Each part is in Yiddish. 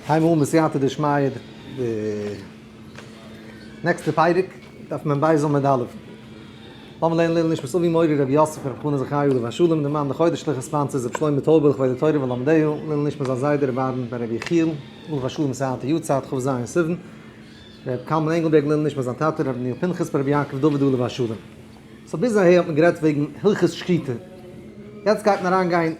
הייבן אן בסייעתא דשמיא די נעקסטע פרק, דף מ ב עמוד א'. לאמיר לערנען לעילוי נשמת אבי מורי רבי יוסף רבי חנא זכרי' עליו השלום, די מאן דחודש sponsors רבי שלמה טויבער לכבוד התורה ולומדיה, לעילוי נשמת זיין זיידע רבי אהרן בן רבי יחיאל עליו השלום סייעתא יארצייט כ ז סיוון, רבי קלמן ענגלבערג לעילוי נשמת זיין טאטע רבי דניאל פנחס בן רבי יעקב דוד עליו השלום. so ביז אהער האט מען גערעדט וועגן הלכות שחיטה, יעצט גייט מען אריין גיין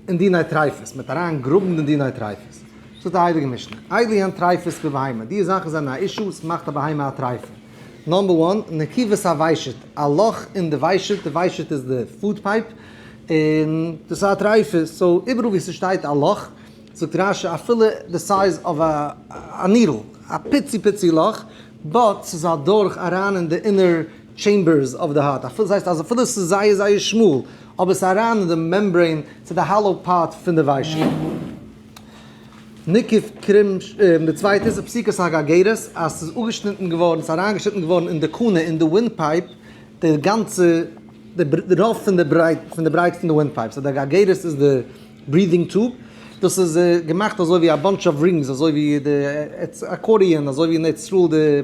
אין דיני טריפות, מ'וועט אריין גראבן אין דיני טריפות. זאגט די הייליגע משנה, אלו הן טריפות בבהמה, די זאכן זענען א issue, עס מאכט א בהמה א טריפה. number one, נקיבת הוושט, א לאך אין די ושט, די ושט איז די food pipe, און דאס איז א טריפה, so איבעראל ווי ס'שטייט א לאך, זאגט רש י אפילו די size of א needle, א פיצי פיצי לאך, but ס'איז אדורך אריין אין די inner chambers of די heart, אפילו ס'הייסט אז אפילו ס'איז זייער זייער שמאל, אבער ס'איז אריין אין די membrane צו די hollow part פון די ושט. ניקב קרום, די צווייטע איז פסיקת הגרגרת, אז ס'איז אפגעשניטן געווארן, ס'איז אריינגעשניטן געווארן אין די קנה, אין די wind pipe, די גאנצע, די רוב פון די ברייט, פון די ברייט פון די wind pipe, so די גרגרת איז די breathing tube, דאס איז געמאכט אזוי ווי א bunch of rings, אזוי ווי די accordion, אזוי ווי אין ארץ ישראל די.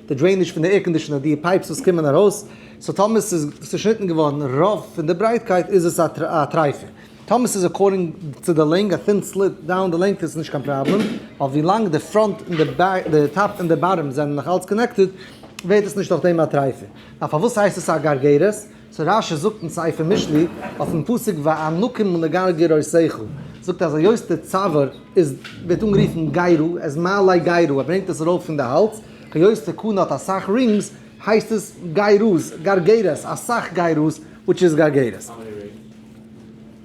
די drainage פון די air conditioner, די pipes וואס קומען ארויס, so טאמער ס'איז צושניטן געווארן רוב פון די ברייטקייט איז עס א טרייפע. טאמער ס'איז according צו די לענג, א thin slit down די length איז נישט קיין פראבלעם, ווייל ווי לאנג די front און די back, די top און די bottom זענען נאך אלץ connected, ווערט עס נישט דורך דעם א טרייפע. now פארוואס הייסט עס א גרגרת? so רש י זאגט אין ספר משלי אויפן פסוק וענקים לגרגרותיך, זאגט אז היות די צוואר איז ווערט אנגערופן גרו, עס מעלה גרו, ער ברענגט עס ארויף פון די האלז, היות די קנה האט אסאך rings הייסט עס גרוס, גרגרת, אסאך גרוס, which איז גרגרת.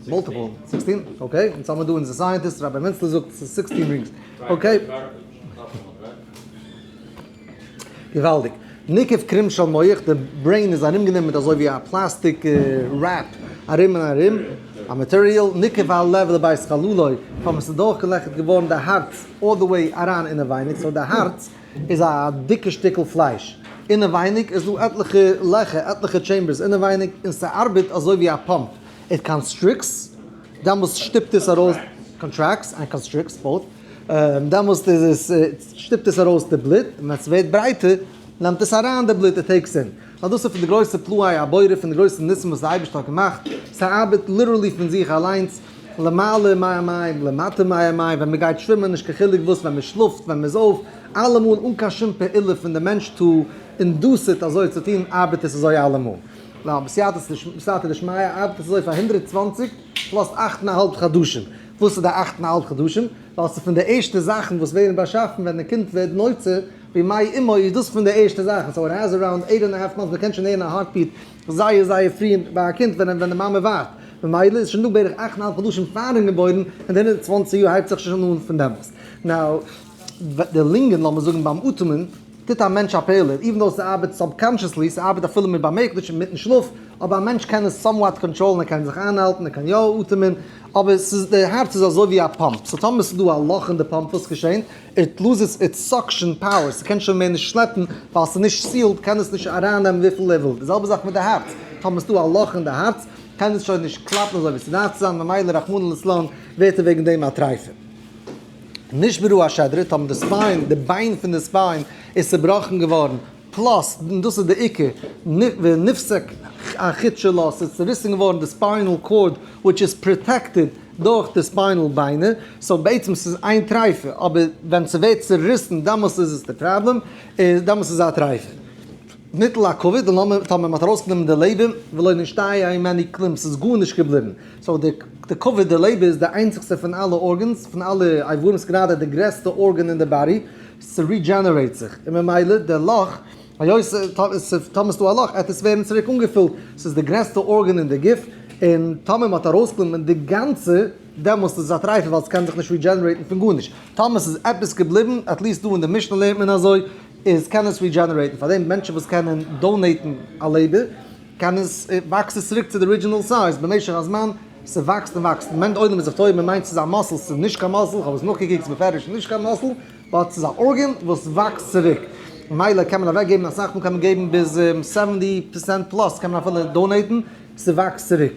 multiple, 16? okay, אונז האמיר דא אונזער scientist Rabbi מינצלער זאגט ס'איז 16 rings, okay. געוואלדיג. ניקב קרום של מח, די brain איז ארומגענומען מיט אזוי ווי א plastic wrap ארום און ארום, א material, ניקב הלב לבית חללו, פאר עס איז דורכגעלעכערט געווארן די הארץ all the way אריין אינעווייניג, so די הארץ איז א דיקע שטיקל פלייש, אינעווייניג איז דא עטליכע לעכער, עטליכע chambers אינעווייניג, און ס'ארבעט אזוי ווי א pump, it constricts, דעמאלס שטופט עס ארויס, contracts and constricts both. דעמאלסט איז עס, שטופט עס ארויס די בלוט, און ווען ס'ווערט ברייטער, נעמט עס אריין די בלוט, it takes in. ווייל דאס איז פון די גרויסע פלאי הבורא, פון די גרויסע ניסים וואס די אייבערשטער האט געמאכט, ס'ארבעט literally פון זיך אליינס, למעלה מהמים, למטה מהמים, ווען מ'גייט שווימען, נישט קיין חילוק וואס, ווען מ'שלאפט, ווען מ'איז אויף, אלעמאל אן קיין שום פעולה פון די מענטש to induce it אזוי צו טון, ארבעט עס אזוי אלעמאל. now, בסייעתא דשמיא ארבעט עס אזוי פאר 120 plus אכט און א האלב חדשים. וואס איז די אכט און א האלב חדשים? ווייל ס'איז פון די ערשטע זאכן וואס ווערן באשאפן ווען די קינד ווערט נוצר, בימי אמו איז דאס פון די ערשטע זאכן, so it has around eight and half months, מ'קען שוין הערן א heartbeat זייער זייער פרי ביי א קינד ווען ווען די מאמע ווארט, ממילא איז שוין דא בערך אכט און א האלב חדשים פארן געבוירן, און די 120 יאר הייבט זיך שוין אן פון דעמאלס. now, די לונגען לאמיר זאגן ביים אטעמען, טוט א מענטש א פעולה, even though ס'ארבעט subconsciously, ס'ארבעט אפילו מיט באמערקט מיטן שלאף, אבער א מענטש קען עס somewhat קאנטראלן, ער קען זיך איינהאלטן, ער קען יא אטעמען, אבער ס'איז, די הארץ איז אזוי ווי א pump, so טאמער ס'איז דא א לאך אין די pump וואס געשענט? it loses its suction power, ס'קען שוין מער נישט שלעפן, ווייל ס'איז נישט sealed קען עס נישט ארייננעמען וויפיל ער וויל, די זעלבע זאך מיט די הארץ, טאמער ס'איז דא א לאך אין די הארץ, קען עס שוין נישט קלאפן אזוי ווי ס'דארף צו זיין, ממילא רחמנא לצלן ווערט ער וועגן דעם א טרייפע. נשברה השדרה, טאמער די spine, די ביין פון די spine איז צובראכן געווארן, plus, און דאס איז די עיקר, ונפסק החוט שלה, ס'איז צוריסן געווארן די spinal cord which is protected דורך די spinal ביינער, so בעצם ס'איז איין טרייפע, אבער ווען ס'ווערט צוריסן דעמאלס איז עס די פראבלעם, איז דעמאלס איז א טרייפע. ניטל הכבד, און לאמיר טאמער מ'האט ארויסגענומען די לעבער, ולא נשתייר הימנו כלום, ס'איז גארנישט געבליבן. so די כבד, די לעבער איז די איינציגסטע פון אלע organs, פון אלע איברים, ס'גראדע די גרעסטע organ אין די body, ס' regenerate זיך, און ממילא די לאך, היות טאמער ס'דא א לאך עט עס ווערן צוריק אנגעפילט, ס'איז די גרעסטע organ אין די גוף, און טאמער מ'האט ארויסגענומען די גאנצע, דעמאלסט איז עס א טרייפה ווייל ס'קען זיך נישט regenerate ן פון גארנישט, טאמער ס'איז עפעס געבליבן, at least דא אין די משנה לערנט מען אזוי, איז קען עס regenerate ן, פארדעם מענטשן וואס קענען donate ן א לעבער, קען עס, וואקסט עס צוריק צו די original size במשך הזמן, ס'וואקסט און וואקסט, מען עולם איז זיך טועה, מען מיינט ס'איז א muscle, ס'איז נישט קיין muscle, כ'האב עס נאכגעקוקט, ס'איז בפירוש נישט קיין muscle, but ס'איז א organ וואס וואקסט צוריק, ממילא קען מען אוועק געבן אסאך מאל קען מען געבן ביז 70% plus קען מען אפילו donate ן, ס'וואקסט צוריק,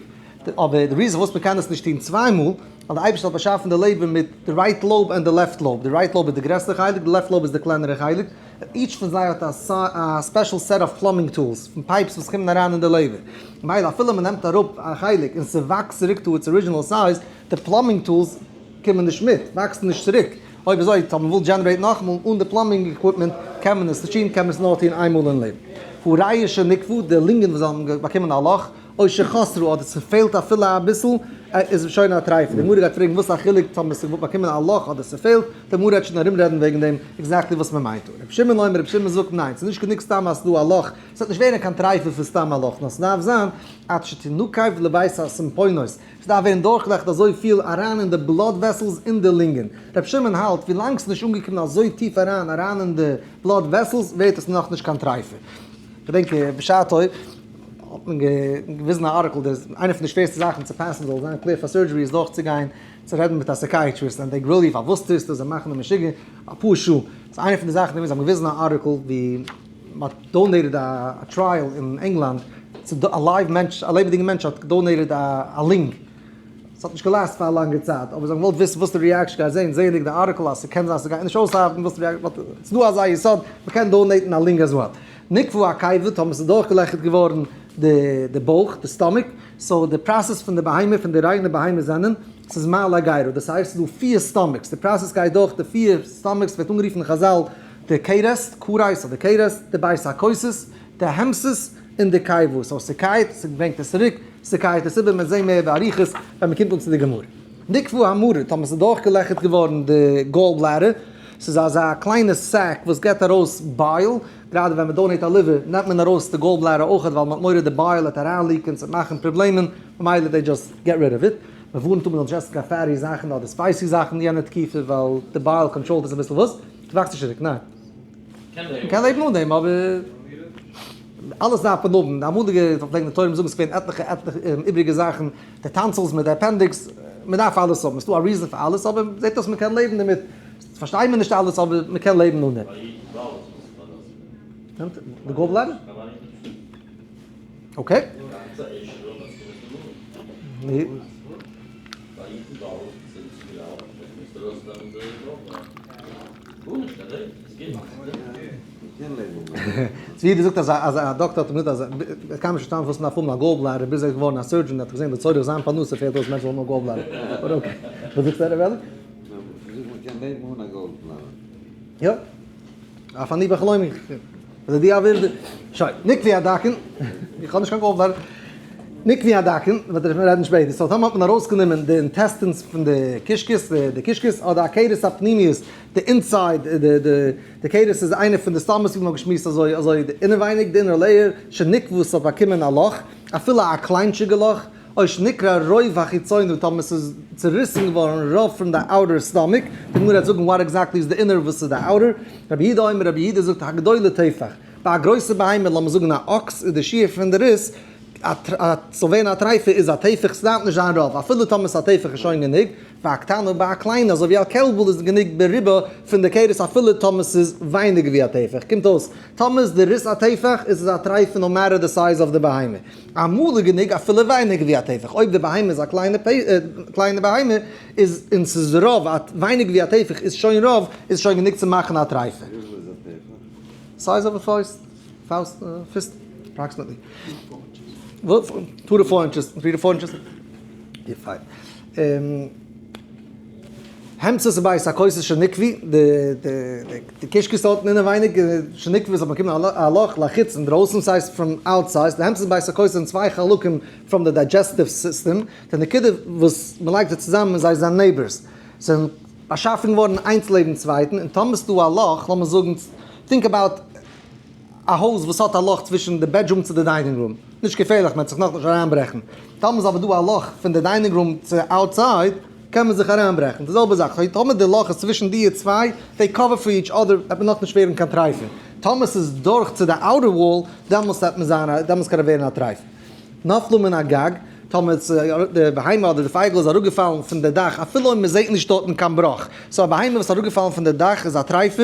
אבער די reason פארוואס מ'קען עס נישט טון צוויי מאל, ווייל די אייבערשטער האט באשאפן די לעבער מיט די right lobe און די left lobe, די right lobe איז די גרעסטע חלק, די left lobe איז די קלענערע חלק, each פון זיי האט א special set of plumbing tools, פון pipes וואס קומען אריין אין די לעבער, ממילא אפילו מען נעמט אראפ א חלק און ס'וואקסט צוריק to its original size, די plumbing tools קומען נישט מיט, וואקסן נישט צוריק, אויב אזוי טאמער מ'וויל generate ן נאכאמאל אן די plumbing equipment קען מען עס נישט טון, קען מען עס נאר טון איינמאל אין לעבן. והריאות שניקבו, די לונגען וואס האבן באקומען א לאך, או שחסרו אדער ס'פעלט אפילו אביסל, איז שוין א טרייפה. די גמרא גייט פרעגן וואס א חילוק טאמער ס'וואלט באקומען א לאך אדער ס'פעלט, די גמרא וועט שוין ארומרעדן וועגן דעם exactly וואס מ'מיינט דא. רבי שמעון אומר, רבי שמעון זאגט ניין, ס'איז נישט גענוג סתם אז ס'דא א לאך, ס'וועט נישט ווערן קיין טרייפה פון סתם א לאך, נאר ס'דארף זיין עד שתנקב לבית הסימפונות, ס'דארף ווערן דורכגעלעכערט אזוי פיל אריין אין די blood vessels אין די לונגען. רבי שמעון האלט, ווילאנג ס'איז נישט אנגעקומען אזוי טיף אריין אריין אין די blood vessels ווערט עס נאכנישט קיין טרייפה. כ'דענק בשעתו האט מען געוויזן א article, דאס איינע פון די שווערסטע זאכן צו pass ן זאל זיין clear פאר surgery איז דורכצוגיין צו רעדן מיט א psychiatrist and they grill you פארוואס טוסטו עס, זיי מאכן די משוגע אפאר שעה. ס'איז איינע פון די זאכן ווי זיי האבן געוויזן א article ווי מ'האט donated א trial אין ענגלאנד צו א live מענטש, א לעבעדיגע מענטש האט donated א lung, ס'האט נישט גע last פאר א לאנגע צייט, אבער זיי האבן געוואלט וויסן וואס די reaction גייט זען, זעענדיג די article אז ס'קען זיין ס'גייט נישט אויסארבעטן, וואס די reaction, but ס'דא אזא יסוד, מ'קען donate ן א lung as well. ניקבו הקיבה, טאמער ס'איז דורכגעלעכערט געווארן די בויך, די stomach, so די process פון די בהמה, פון די ריינע בהמה זענען, ס'איז מעלה גרה, דאס הייסט ס'איז דא פיר stomachs, די process גייט דורך די פיר stomachs, ווערט אנגערופן אין חזל די כרס, כרס אדער כרס, די בית הכוסות, די המסית, און די קיבה, so ס'קייט, ס'ברענגט עס צוריק, ס'קייט עס איבער, מ'וועט זען מער באריכות ווען מ'קומט אן צו די גמרא. ניקבו המרה, טאמער ס'איז דורכגעלעכערט געווארן די gall bladder, ס'איז אזא קליינע sac וואס געבט ארויס bile, גראדע ווען מ'donate א liver נעמט מען ארויס די gall bladder אויכעט ווייל מ'האט מורא די bile וועט אריינ leak ען ס'וועט מאכן פראבלעמען, ממילא they just get rid of it. מ'ווארנט אפ מ'זאל נישט עסן קיין fatty זאכן אדער spicy זאכן יענע תקופה ווייל די bile control ט עס אביסל וואס? ס'וואקסט נישט צוריק, ניין. מ'קען לעבן אן דעם אבער אלעס דארף מען האבן, די אמאליגע פלעגן די תורמים זאגן ס'איז געווען עטליכע עטליכע איבריגע זאכן, די tonsils מיט די appendix, מ'דארף אלעס האבן, ס'דא א reason פאר אלעס אבער זעט אויס מ'קען לעבן דערמיט, פארשטיי מיר נישט אלעס אבער מ'קען לעבן אן דעם. די gall bladder? Okay. צבי האט געזאגט אז אז א דאקטער האט אים געזאגט אז ער קען נישט פארשטיין פארוואס מ'דארף האבן א gall bladder ביז ער איז געווארן א surgeon האט ער געזען לצורך זיין פרנסה פעלט אויס מענטשן זאלן האבן א gall bladder. אבער okay. וואס זאגסטו הרב עליק? מ'קען לעבן אן א gall bladder. יא. אף אני בחלומי. לדי אוויר די. שוין. ניקבי הדקן. איך האב נישט קיין gall bladder. ניקבי הדקן, וועט ער רעדן שפעטער. so טאמער האט מען ארויסגענומען די intestines פון די קישקעס, די קישקעס, אדער הכרס הפנימיות, די inside, די די די כרס איז איינע פון די stomachs ווי מ'האט געשמועסט אזוי אזוי די אינעווייניג, די inner layer, שניקבו ס'האט באקומען א לאך, אפילו א קליינטשיגע לאך, או שנקרע רוב החיצונה טאמער ס'איז צוריסן געווארן רוב פון די outer stomach, די גמרא וועט זאגן what exactly איז די inner וואס איז די outer, רבי יהודה אומר רבי יהודה זאגט הגדולה טפח, ביי א גרויסע בהמה לאמיר זאגן א אקס איז די שיעור פון די ריס א ס'זאל ווערן א טרייפה איז א טפח ס'דארף נישט זיין רוב אפילו טאמער ס'איז א טפח איז שוין גענוג, ביי א קטנה ביי א קליינע אזוי ווי א קעלבל איז גענוג ברובה פון די כרס אפילו טאמער ס'איז ווייניגער ווי א טפח, קומט אויס טאמער איז די ריס א טפח איז עס א טרייפה no matter the size of די בהמה. אמאל איז גענוג אפילו ווייניגער ווי א טפח, אויב די בהמה איז א קליינע בהמה איז און ס'איז רוב, ווייניגער ווי א טפח איז שוין רוב, איז שוין גענוג צו מאכן א טרייפה. וויפיל איז א טפח? size of a פויסט, פאוסט, fist, approximately. Two to four inches, three to four inches. יא פיין. המצות ובית הכוסות שניקבו, די קישקעס דארטן אינעווייניג, שניקבו איז האט באקומען א לאך לחוץ אינדרויסן, ס'הייסט from outside, די המצות ובית הכוסות זענען צוויי חלקים from די digestive system, די נקודה וואס מ'לייגט זיי צוזאמען זיי זענען neighbors, זענען באשאפן געווארן איינס לעבן צווייטן, און טאמער ס'דא א לאך, לאמיר זאגן, think about א הויז וואס האט א לאך צווישן די bedroom צו די dining room, נישט געפערליך, מ'וועט זיך נאכנישט אריינברעכן, טאמער איז אבער דא א לאך פון די dining room צו outside, קען מען זיך אריינברעכן, די זעלבע זאך, טאמער די לאך איז צווישן די צוויי, they cover for each other, וועט מען נאכנישט ווערן קיין טרייפה, טאמער ס'איז דורך צו די outer wall, דעמאלס וועט מען זיין א, דעמאלס קען ער ווערן א טרייפה. נפלה מן הגג, טאמער די בהמה אדער די פייגל איז אראפגעפאלן פון די דאך, אפילו אויב מ'זעט נישט דארטן קיין בראך, so א בהמה וואס איז אראפגעפאלן פון די דאך איז א טרייפה,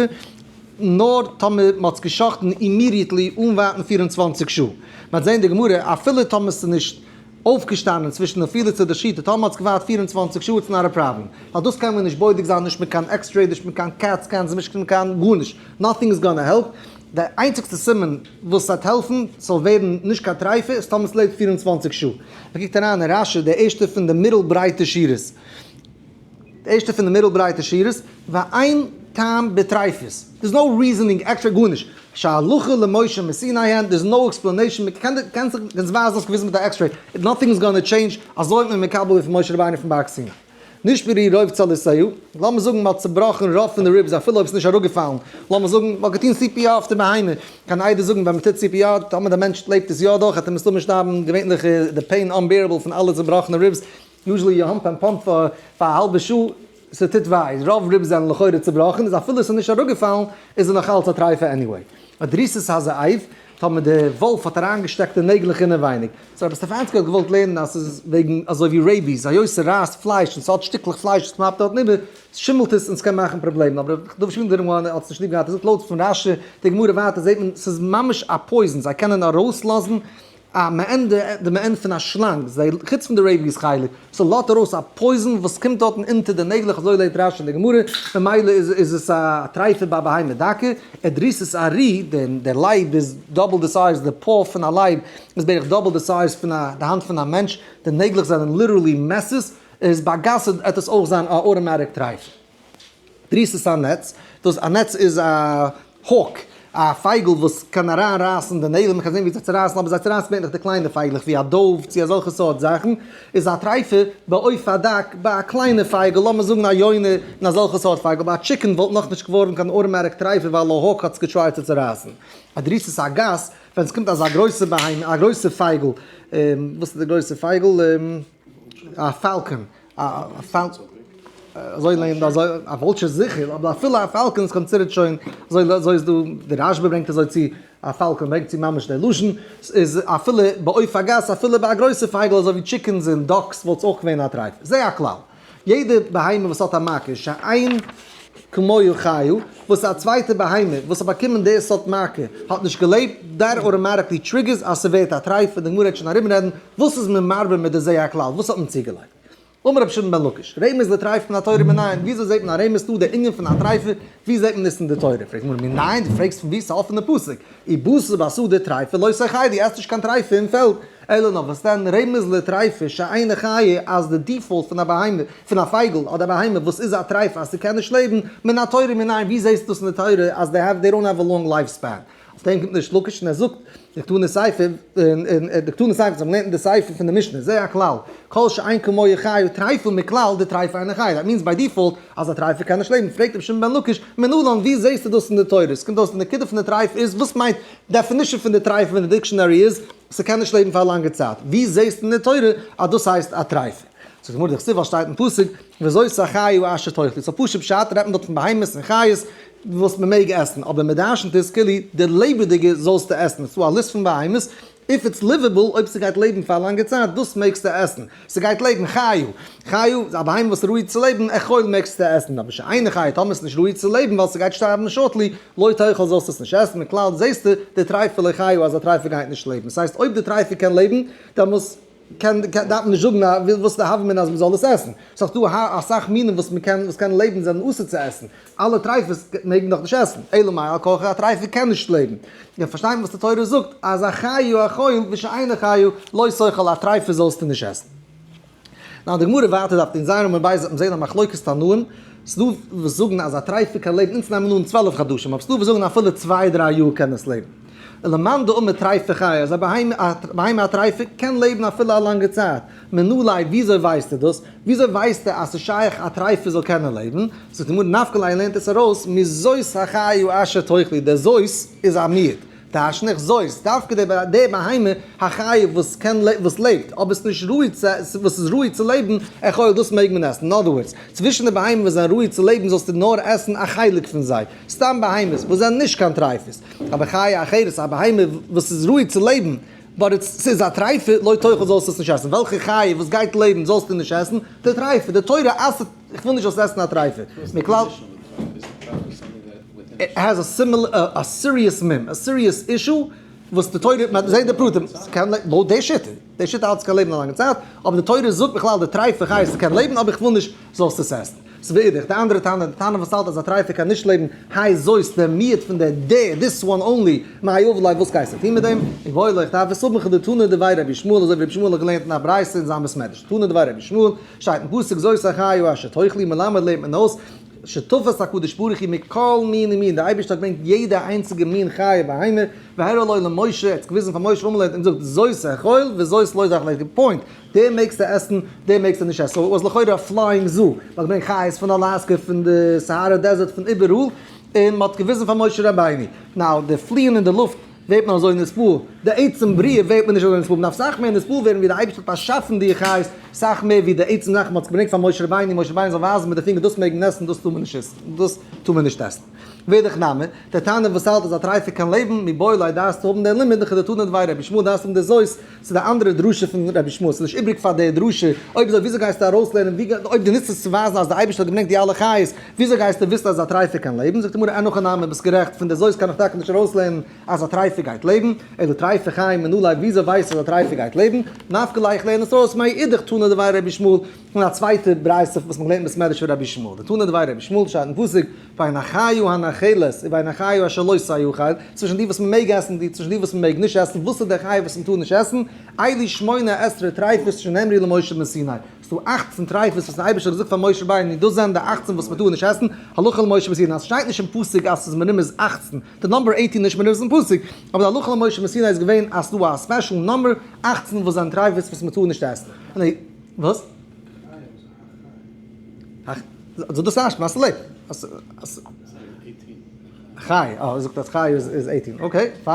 נאר טאמער מ'האט עס גע'שחט'ן immediately אן ווארטן 24 שעה. מ'וועט זען די גמרא, אפילו טאמער ס'איז נישט. אויפגעשטאנען צווישן נפילה צו די שחיטה, טאמער האט עס געווארט 24 שעה it's not a problem, ווייל דאס קען מען נישט בודק זיין נישט מיט קיין x-ray נישט מיט קיין CAT scans נישט מיט קיין גארנישט, nothing is gonna help, די איינציגסטע סימן וואס ס'וועט העלפן ס'זאל ווערן נישט קיין טרייפה איז טאמער ס'לעבט 24 שעה. מ'קוקט אריין אין רש"י די ערשטע פון די מיטל ברייטע שורות, די ערשטע פון די מיטל ברייטע שורות, ואין טעם בטריפות, there's no reasoning extra גארנישט, שהלכה למשה מסיני הן, there's no explanation, מ'קען קענסט ווייזן האסט געוויזן מיט א x-ray, nothing is gonna change, אזוי האט מען מקבל געווען פון משה רבינו פון בארג סיני. נשברו רוב צלעותיה, לאמיר זאגן מ'האט צובראכן רוב פון די ribs אפילו אויב ס'איז נישט אראפגעפאלן, לאמיר זאגן מ'האט געטון CPR אויף די בהמה, קיין עדות זאגן ווען מ'טוט CPR, טאמער די מענטש לעבט עס יא דורך וועט ער מסתמא שטארבן, געווענליך איז די pain unbearable פון אלע צובראכענע ribs, usually you hump and pump פאר א האלבע שעה, ס'טוט וויי, רוב ribs זענען לכאורה צובראכן, איז אפילו ס'איז נישט אראפגעפאלן איז עס נאך אלץ א טרייפע anyway. דריסת הזאב, טאמער די וואלף האט אריינגעשטעקט די נעגלעך אינעווייניג. so רבי סטעפאנסקי האט געוואלט לערנען אז ס'איז וועגן אזוי ווי rabies, היות ס'רייסט פלייש און ס'האט שטיקלעך פלייש וואס בלייבט דארטן איבער, שימלט עס און ס'קען מאכן פראבלעמען. אבער רבי דוד שווינדלער האט עס נישט ליב געהאט, ער זאגט לויט פון רש"י, די גמרא ווייטער זעט מען ס'איז ממש א poison, זיי קענען ארויסלאזן א מעין די מעין פון א שלאנג, זיי חוץ פון די rabies חלק, ס'לאזט ארויס א poison וואס קומט דארטן אונטער די נעגלעך אזוי לערנט רש"י אין די גמרא, ממילא איז עס א טרייפה ביי בהמה דקה, דריסת ארי, דער לייב איז double די size, די paw פון א לייב איז בערך double די size פון א די האנט פון א מענטש, די נעגלעך זענען literally מעסערס, איז ביי גסה עט עס אויך זיין א automatic טרייפה. דריסת הנץ, דאס א נץ איז א hawk, א פייגל וואס קען אריין רייסן די נעגל, מען קען זען ווי זיי צורייסן, אבער זיי צורייסן מער נאך די קליינע פייגלעך ווי א dove צו אזעלכע סארט זאכן, איז א טרייפה בעוף הדק ביי א קליינע פייגל, לאמיר זאגן א יונה און אזעלכע סארט פייגל, ביי א chicken וואלט נאכנישט געווארן קיין automatic טרייפה ווייל א hawk האט עס גע try ט צו צורייסן. א דריסת הגס, ווען עס קומט אזא גרויסע בהמה, א גרויסע פייגל, וואס איז די גרויסע פייגל? א falcon, א falcon, אזוי לערנט אזוי, א vulture זיכער, אבער אפילו א falcon איז considered שוין, אזוי אזוי איז דא, די רשב"א ברענגט אזוי צו, א falcon ברענגט צו ממש די לשון, איז אפילו בעוף הגס, אפילו ביי א גרויסע פייגל אזוי ווי chickens און ducks וואלט עס אויך געווען א טרייף. זה הכלל. יעדע בהמה וואס האט א מכה שאין כמוהו חיה, וואס א צווייטע בהמה וואס האט באקומען די סארט מכה האט נישט געלעבט, that automatically triggers אז ס'ווערט א טרייף, און די גמרא וועט שוין ארומרעדן וואס איז מען מרבה מיט די זה הכלל, וואס האט מען צוגעלייגט? אמר רבי שמעון בן לקיש, רמז לטרייף מן התורה מנין, וויאזוי זעט מען א רמז דא, די ענין פון א טרייפה, ווי זעט מען עס אין די תורה? פרעגט די גמרא, מנין, דו פרעגסט פון וואו? ס'איז א אפענע פסוק, ובשר בשדה טריפה לא תאכלו, עסט נישט קיין טרייפה אין פעלד, אלא נאר וואס דען רמז לטריפה שאינה חיה אז די default פון א בהמה, פון א פייגל אדער א בהמה וואס איז א טרייפה אז ס'קען נישט לעבן, מן התורה מנין ווי זעסטו דאס אין די תורה אז they have they don't have a long life span? אויף דעם קומט ריש לקיש און ער זאגט דקתני סיפא דקתני סיפא זיי האבן געלערנט אין די סיפא פון די משנה זה הכלל כל שאין כמוהו חיה טריפה מכלל דטריפה אינה חיה that means by default אז א טרייפה קען נישט לעבן פרעגט רבי שמעון בן לקיש מנלן ווי זעסטו דאס אין די תורה? עס קומט אויס די נקודה פון די טרייף איז וואס מיינט definition פון די טרייפה אין די dictionary איז ס'קען נישט לעבן פאר א לאנגע צייט. ווי זעסטו אין די תורה אז דאס הייסט א טרייפה? זאגט די גמרא דכתיב ווייל שטייט אין פסוק וזאת החיה אשר תאכלו. so פשוט פשט רעדט מען דארט פון בהמות און חיות וואס מ'מעג עסן, אבער מ'דרשנ'ט עס כאילו די לעבעדיגע זאלסטו עסן. ס'דא א list פון בהמות, if it's livable, אויב ס'גייט לעבן פאר א לאנגע צייט, דאס מעגסטו עסן. ס'גייט לעבן, חיה. חיה, א בהמה וואס איז ראוי צו לעבן, אכול מעגסטו עסן. אבער שאינה חיה, טאמער ס'איז נישט ראוי צו לעבן ווייל ס'גייט שטארבן shortly, לא תאכל זאלסטו עס נישט עסן, מכלל זעסטו דטריפה לא חיה אז א טרייפע גייט נישט לעבן. ס'הייסט אויב די טרייפע קען לעבן, דעמאלס קען דארף מען נישט זאגן א וואס איז די הוה אמינא אז מ'זאל עס עסן. ס'איז דאך דא אסאך מינים וואס מ'קען וואס קענען לעבן זענען אסור צו עסן. אלע טרייפות מעג מען דאך נישט עסן. אלא מאי על כרחך א טרייפע קען נישט לעבן. מיר פארשטיין וואס די תורה זאגט אז החיה אכול ושאינה חיה לא תאכל א טרייפע זאלסטו נישט עסן. now די גמרא ווייטער דף נ"ז עמוד ב' וועט מען זעהן א מחלוקת תנאים, ס'דא וואס זאגן אז א טרייפע קען לעבן, אונז נעמען אן 12 חדשים, אבער ס'דא וואס זאגן אפילו צוויי דריי יאר קען עס לעבן. ולמאן דאמר טריפה חיה, אז א בהמה א טרייפע קען לעבן אפילו א לאנגע צייט, מנא ליה וויאזוי ווייסטו דאס? וויאזוי ווייסטו אז ס'איז שייך א טרייפע זאל קענען לעבן? זאגט די גמרא נפקא ליה לערנט עס ארויס מזאת החיה אשר תאכלו, דער זאת איז א מיעוט, דרשן איך זאת, דווקא די בהמה החיה וואס קען וואס לעבט, אבער ס'איז נישט ראוי צו וואס איז ראוי צו לעבן, אכול דאס מעג מען עסן, אין other words, צווישן די בהמות וואס זענען ראוי צו לעבן זאלסטו נאר עסן א חלק פון זיי, סתם בהמות וואס זענען נישט קיין טרייפות, אבער חיה אחרת א בהמה וואס איז ראוי צו לעבן, but it's ס'איז א טרייפה, לא תאכל זאלסטו עס נישט עסן, וועלכע חיה וואס גייט לעבן זאלסטו נישט עסן, די טרייפה, די תורה אסר'ט, איך וויל נישט זאלסט עסן א טרייפה, מכלל. It has a similar, a serious מום, a serious issue. וואס די תורה, מען זעט די פרטים, ס'קען לעבן, לויט די שיטה, די שיטה האלט ס'קען לעבן א לאנגע צייט, אבער די תורה זאגט בכלל די טרייפע חיות ס'קען לעבן אבער איך וויל נישט זאלסט עס עסן. ס'איז בערך די אנדערע טענה, די טענה וואס האלט אז א טרייפע קען נישט לעבן, היי זאת די מיעוט פון די די, this one only, מאי עביד ליה וואס גייסטו טון מיט דעם? איבעיא להו איך דארף עס האבן כדתנא דבי רבי ישמעאל אזוי ווי רבי ישמעאל האט געלערנט אין א ברייתא אין זיין בית מדרש, תנא דבי רבי ישמעאל, שטייט אין פסוק זאת החיה אשר תאכלו מלמד לערנט מען אויס שתפס הקדוש ברוך הוא מכל מין ומין, דער אייבערשטער האט געברענגט יעדע איינציגע מין חיה ובהמה, והראה לו למשה, ער האט עס געוויזן פאר משה ואמר לו, ער האט אים געזאגט, זאת אכול וזאת לא תאכול, די point, די מעגסטו עסן, די מעגסטו נישט עסן, so it was לכאורה א flying zoo, מען האט געברענגט חיות פון אלאסקע, פון די Sahara Desert, פון איבעראל, און מען האט געוויזן פאר משה רבינו, now די פליען אין די לופט ווערט מען אזוי נתפעל, די עצם בריאה ווערט מען נישט אזוי נתפעל, מען דארף סאך מער נתפעל ווערן ווי די אייבערשטער האט באשאפן די חיות, סאך מער ווי די עצם זאך מען האט געברענגט פאר משה רבינו, משה רבינו זאל ווייזן מיט די פינגער דאס מעג מען עסן דאס טאר מען נישט עסן, דאס טאר מען נישט עסן. ואידך נמי, דער תנא וואס האלט אז א טרייפע קען לעבן, מיבעי ליה דארפסטו האבן דער לימוד, כדתנא דבי רבי ישמעאל דארפסטו האבן די זאת, ס'איז די אנדערע דרשה פון רבי ישמעאל, ס'איז נישט איבריג פאר די דרשה, אויב אזוי וויאזוי גייסטו ארויסלערנען, אויב דו נוצט עס צו ווייזן אז די אייבערשטער האט געברענגט די אלע חיות, וויאזוי גייסטו וויסן אז א טרייפע קען לעבן? זאגט די גמרא, אין הכי נמי, ביסט גערעכט, פון די זאת קען איך טאקע נישט ארויסלערנען אז א טרייפע גייט לעבן, אלא טרייפע חיה מנא ליה, וויאזוי ווייסטו אז א טרייפע גייט לעבן? נפקא ליה איך לערן עס ארויס מאידך תנא דבי רבי ישמעאל, פון א צווייטע ברייתא וואס מ'האט געלערנט אין בית מדרש פון רבי ישמעאל, דתנא דבי רבי ישמעאל שטייט אין פסוק, בין החיה הנאכלת ובין החיה אשר לא תאכל, צווישן די וואס מ'מעג עסן און צווישן די וואס מ'מעג נישט עסן, וואס איז די חיה וואס מ'טאר נישט עסן? אלו שמונה עשרה טריפות שנאמרו למשה מסיני, ס'דא 18 טריפות וואס דער אייבערשטער האט געזאגט פאר משה רבינו, דאס זענען די 18 וואס מ'טאר נישט עסן, הלכה למשה מסיני, אז ס'שטייט נישט אין פסוק אז ס'איז מרומז 18, די number 18 איז נישט מרומז אין פסוק, אבער די הלכה למשה מסיני איז געווען אז ס'דא א special number 18 וואס זענען טריפות וואס מ'טאר נישט עסן. וואס? זאג דאס ערשט, מאסט לב. חי, אה, זאגט אז חי איז 18, okay, fine.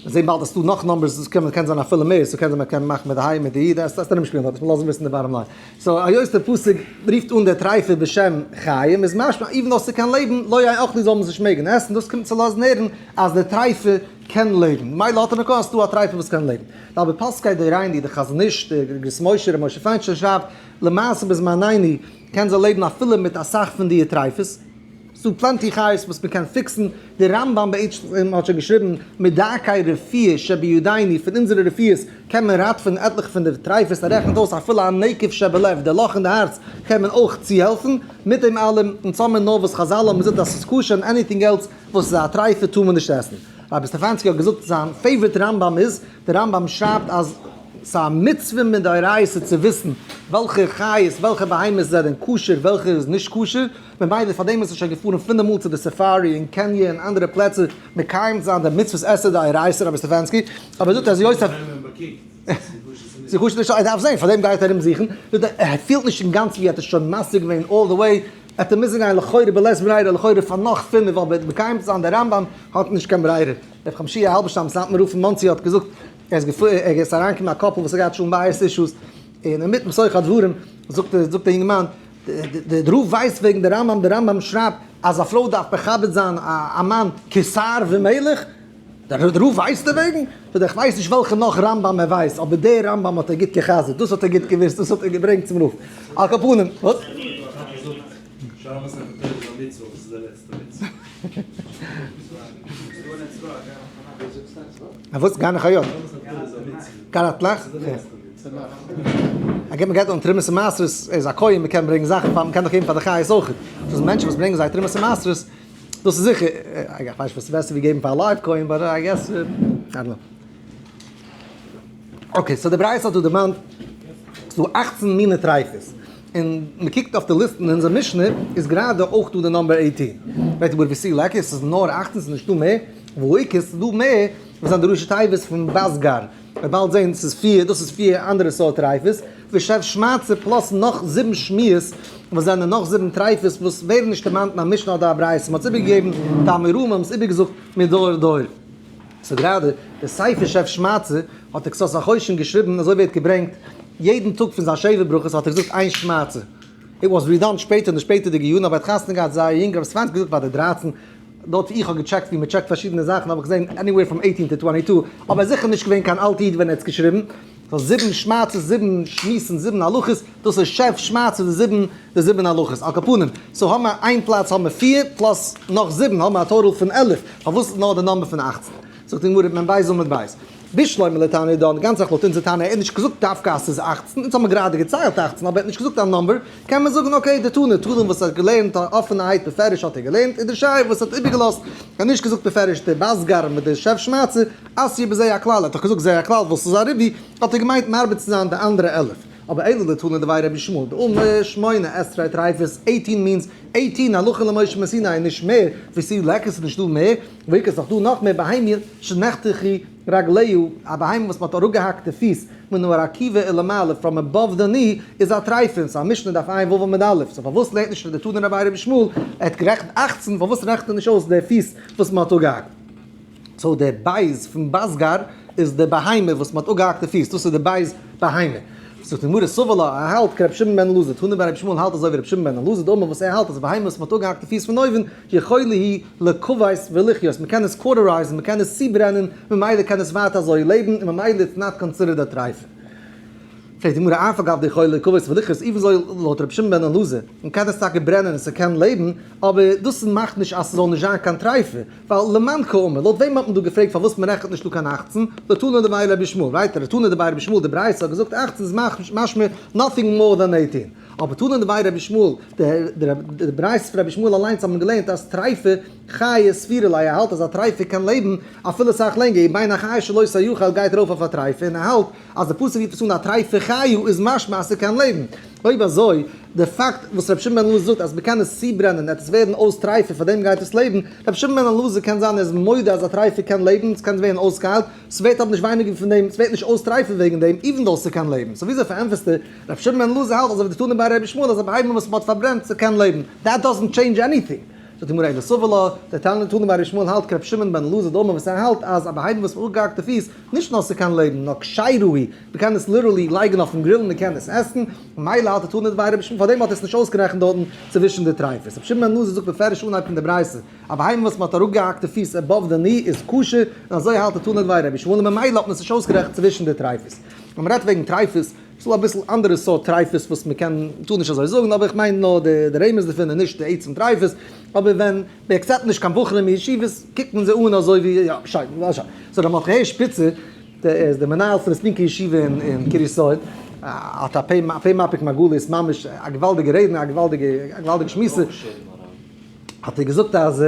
מיר זעהן באלד אז ס'דא נאך numbers, דאס קען קען זיין אפילו מער, ס'קען זיין מ'קען מאכן מיט די היי מיט די אי, דאס דאס נישט שפילן, דאס לאזן וויסן די bottom line. so היות דער פסוק רופט אן דער טרייפע בשם חיים, איז משמע even though ס'קען לעבן, לא יאכלו זאל מען עס נישט מעגן עסן, דאס קומט צו לאזן הערן אז דער טרייפע קען לעבן. מילא האט ער נאר אז ס'דא א טרייפע וואס קען לעבן. אבער פוסקי דורינו, די חזון איש, דער אגרות משה, ר' משה פיינשטיין שרייבט, למעשה בזמנינו קען זיי לעבן אפילו מיט אסאך פון די טרייפות, ס'דא plenty חיות וואס מ'קען פיקסן, דער רמב ם בעצם האט שוין געשריבן מדרכי רפואה שבידינו, פון אונזערע רפואות קען מען ראטעווען עטליכע פון די טרייפות, ער רעכנט אויס אפילו א נקב שבלב, די לאך אין די הארץ, קען מען אויך צוהעלפן, מיט דעם אלעם, אונז האמיר נאר וואס חזל האבן געזאגט אז ס'איז כשר און anything else וואס איז א טרייפה טאר מען נישט עסן. רבי סטעפאנסקי האט געזאגט זיין favorite רמב ם איז, דער רמב ם שרייבט אז ס'איז א מצוה מדאורייתא צו וויסן וועלכע חיות, וועלכע בהמות זענען כשר, וועלכע איז נישט כשר, ממילא פאר דעם איז ער שוין געפארן פינף מאל צו די safari אין קעניע און אנדערע פלעצער מקיים זיין די מצוות עשה דאורייתא רבי סטעפאנסקי, אבער זאגט אז יוסף. ס'איז כשר נישט, ער דארף זען, פאר דעם גייט ער ארום זוכן, זאגט ער, ער פילט נישט אינגאנצן ווי ער האט עס שוין משיג געווען all the way, ער האט מוזן גיין לכאורה בלית ברירה לכאורה פאר נאך פינף, אבער מקיים צו זיין די רמב ם האט נישט קיין ברירה. ר' חיים שיע האלבערשטאם סאטמאר רב פון מאנסי האט געזאגט, ער איז געפארן, ער איז אריינגעקומען א couple וואס האט געהאט שלום בית issues, און אינמיטן בתוך הדברים זאגט זאגט דער יונגערמאן, דער רב ווייסט וועגן די רמב ם, דער רמב ם שרייבט אז א פרוי דארף מכבד זיין א מאן כשר ומלך, דער רב ווייסט דערוועגן? זאגט ער, איך ווייס נישט וועלכע נאך רמב ם ער ווייסט, אבער דער רמב ם האט ער גוט גע'חזר'ט, דאס האט ער גוט געוואוסט, דאס האט ער געברענגט צום רב. על כל פנים, וואס? וואס? גן החיות? גן התלך? א געבן געלט אן תרומות און מעשרות איז א כהן, מ'קען ברענגען זאכן פאר, מ'קען דאך געבן פאר די חיות אויך. דאס מענטשן וואס ברענגען זיי תרומות און מעשרות, דאס איז זיכער, איך ווייס נישט וואס איז בעסער ווי געבן פאר א live כהן, but I guess, I don't know. okay, so די ברייתא האט דא דערמאנט, ס'דא 18 מיני טרייפות, און מ'קוקט אויף די ליסט אין אונזער משנה, איז גראדע אויך דא די number 18. פרעגט די גמרא ותו ליכא, ס'איז נאר 18, ס'איז נישטא מער, והא איכא, ס'איז דא מער, וואס זענען די ראשי תיבות פון בסגר. מ'וועט באלד זען, ס'איז פיר, דאס איז פיר אנדערע סארט טרייפות, ושב שמעתתא plus נאך זיבן שמועות, וואס זענען נאך זיבן טרייפות וואס ווערן נישט דערמאנט אין א משנה אדער א ברייתא, מ'האט עס איבערגעגעבן די אמוראים האבן עס איבערגעזאגט מדור לדור. so גראדע, דער ספר שב שמעתתא האט דער קצות החושן געשריבן, אזוי ווערט געברענגט, יעדן טאג פון זיין שבע ברכות האט ער געזאגט איין שמעתתא. It was redone שפעטער אין די שפעטערדיגע יארן, אבער ער האט חתונה געהאט זייער יונג, רבי סטעפאנסקי האט געזאגט ביי די 13, דארט ווי איך האב געטשעקט ווי מ'טשעקט פארשידענע זאכן האב איך געזען anywhere from 18 to 22, אבער זיכער נישט געווען קיין אלט איד ווען ער האט עס געשריבן. so זיבן שמעתתות, זיבן שמועסן, זיבן הלכות, דאס איז שב שמעתתא די זיבן, די זיבן הלכות. על כל פנים, so האבן מיר איין פלאץ האבן מיר פיר, plus נאך זיבן האבן מיר א total פון 11. פארוואס נאר די number פון 18? זאגט די גמרא, מ ב עמוד ב', בשלמא לתנא דידן, גאנץ זאך לויט אונזער תנא, ער האט נישט געזאגט דווקא אז ס'איז 18, אונז האבן גראדע געציילט 18, אבער ער האט נישט געזאגט א number, קען מען זאגן okay, די תנא, תנא וואס האט געלערנט אפענערהייט בפירוש האט ער געלערנט, און די שייר וואס האט איבערגעלאזט האט נישט געזאגט בפירוש די בסגר מיט די שב שמעצה, אתיא בזה הכלל, ער האט דאך געזאגט זה הכלל וואס איז א ריבוי, האט ער געמיינט מרבה צו זיין די אנדערע 11. אבער אלא לתנא דבי רבי ישמעאל, דאמר שמונה עשרה טריפות, 18 means 18 הלכה למשה מסיני נישט מער, ותו ליכא ס'איז נישטא מער, ואיכא ס'איז נאך דא נאך מער בהמה שנחתכו רגליה, א בהמה וואס מ'האט אראפגעהאקט די פיס, מן הרקיבה ולמעלה, from above the knee, איז א טרייפה, ס'איז א משנה דף עיין ו' עמוד א', so פארוואס לערנט נישט די תנא דבי רבי ישמעאל, ער האט גערעכנט 18, פארוואס רעכנט ער נישט אויס די פיס וואס מ'האט אפגעהאקט? so דער בית פון בסגר איז די בהמה וואס מ'האט אפגעהאקט די פיס, דאס איז די בית בהמה. זאגט די גמרא סבר לה, ער האלט כרבי שמעון בן אלעזר, תנא דבי רבי ישמעאל האלט אזוי ווי רבי שמעון בן אלעזר, דאמר וואס ער האלט אז די בהמה וואס מ'האט אפגעהאקט די פיס פון אויבן, יכולה היא לכבוש ולחיות, מ'קען עס cauterize ן, מ'קען עס צוברענען, ממילא קען עס ווייטער אזוי לעבן, און ממילא it's not considered א טרייפה. פרעגט די גמרא אף על גב דיכולה לכבוש ולחיות, even אזוי לויט רבי שמעון בן אלעזר, מען קען עס טאקע ברענען און ס'קען לעבן, אבער דאס מאכט נישט אז ס'זאל נישט זיין קיין טרייפה, ווייל למאן קאמר, לויט וועם האט מען דא געפרעגט פארוואס מען רעכנט נישט דא קיין 18, לתנא דבי רבי ישמעאל, right? לתנא דבי רבי ישמעאל די ברייתא האט געזאגט 18 איז משמע nothing more than 18, אבער תנא דבי רבי ישמעאל, די ברייתא פון רבי ישמעאל אליינס האט מען געלערנט אז טרייפה חיה סבירא ליה, ער האלט אז א טרייפה קען לעבן אפילו סאך לענגער, ובין החיה שלא תאכל גייט ארויף אויף א טרייפה און ער האלט אז די פסוק רופט עס אן א טרייפה חיה איז משמע אז ס'קען לעבן. אויב אזוי, די פאקט וואס רבי שמעון בן אלעזר זאגט אז מ'קען עס צוברענען וועט עס ווערן אויס טרייפה פאר דעם גייט עס לעבן, רבי שמעון בן אלעזר קען זיין ער איז מודה אז א טרייפה קען לעבן, ס'קען ווערן אויסגעהיילט, ס'ווערט אבער נישט ווייניגער פון דעם, ס'ווערט נישט אויס טרייפה וועגן דעם, even though ס'קען לעבן. so וויאזוי פארענטפערסטו רבי שמעון בן אלעזר האלט אזוי ווי די תנא ביי רבי ישמעאל אז א בהמה וואס מ'האט פארברענט ס'קען לעבן, that doesn't change anything. זאגט די גמרא אלא סבר לה, דער תנא ביי רבי ישמעאל האלט כרבי שמעון בן אלעזר דאמר וואס ער האלט אז א בהמה וואס מ'האט אפגעהאקט די פיס, נישט נאר ס'קען לעבן, נאר כשירה היא, מ'קען עס literally לייגן אויפן grill און מ'קען עס עסן, ממילא האלט דער תנא דבי רבי שמעון, פארדעם האט ער עס נישט אויסגערעכנט דארטן צווישן די טרייפות. רבי שמעון בן אלעזר זאגט בפירוש אנהייב פון די ברייתא, א בהמה וואס מ'האט אראפגעהאקט די פיס above the knee איז כשר, און אזוי האלט דער תנא דבי רבי ישמעאל און ממילא האט מען עס נישט אויסגערעכנט צווישן די טרייפות. ווען מ'רעדט וועגן טרייפות, ס'דא אביסל אנדערע סארט טרייפות וואס מ'קען, מ'טאר נישט אזוי זאגן, אבער איך מיין נאר די רמז דערפון און נישט די עצם טרייפות, אבער ווען מ' accept נישט קיין בחורים אין ישיבות קוקט מען זיי אן אזוי ווי יא שוין יא שוין. so ר' מרדכי הערש שפיצער, דער איז דער מנהל פון די ספינקא ישיבה אין קרית יואל, האט א פה מפיק מרגליות ממש א געוואלדיגע רעדנער א געוואלדיגע א געוואלדיגע שמועסער, האט ער געזאגט אז